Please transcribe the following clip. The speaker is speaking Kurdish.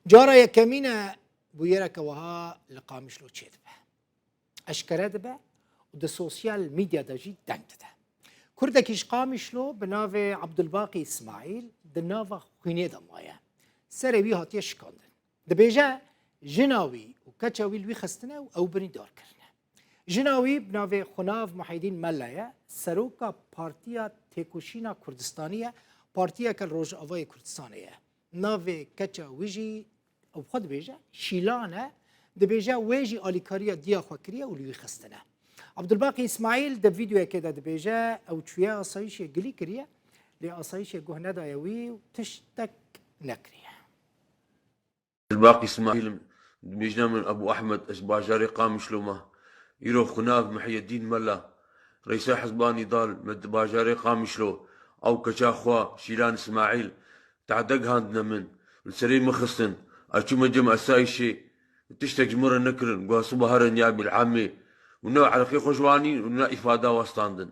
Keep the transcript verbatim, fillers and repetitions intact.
Cara yekemîn e bûyereke wiha li Qamişlo çêdibe. Eşkere dibe û di sosyal medya de jî deng dide. Kurdekî ji Qamişlo bi navê Abdulbaqî Îsmaîl di nava xwînê de maye. Serê wî hatiye şikandin. Dibêje, jina wî û keça wî li wî xistine û ew birîndar kirine. Jina wî bi navê Xunav Muhyiddin Mella ye, seroka Partiya Têkoşîna Kurdistanî ye, partiyeke li Rojavayê Kurdistanê ye. Navê keça wî jî ew xwe dibêje, Şîlan e, dibêje wê jî alîkariya diya xwe kiriye û li wî xistine. Abdulbaqî Îsmaîl di vîdeoyekê de dibêje, ew çûye asayîşê gilî kiriye, lê asayîşê guh nedaye wî û tiştek nekiriye. Baqî Îsmaîl im, dibêjne min Ebû Ehmed, ez bajarê Qamişlo me. Îro Xunav Mihyedîn Mela, reîsa Hizba Nîdal me di bajarê Qamişlo, ew keça xwe Şîlan Îsmaîl, tehde gihandine min, li serê min xistin, ez çûme cem esayîşê, tiştek ji min re nekirin, got siba herin ya Bîl'amê, û ne ereqê xwe ji wan anîn û ne îfada wan standin.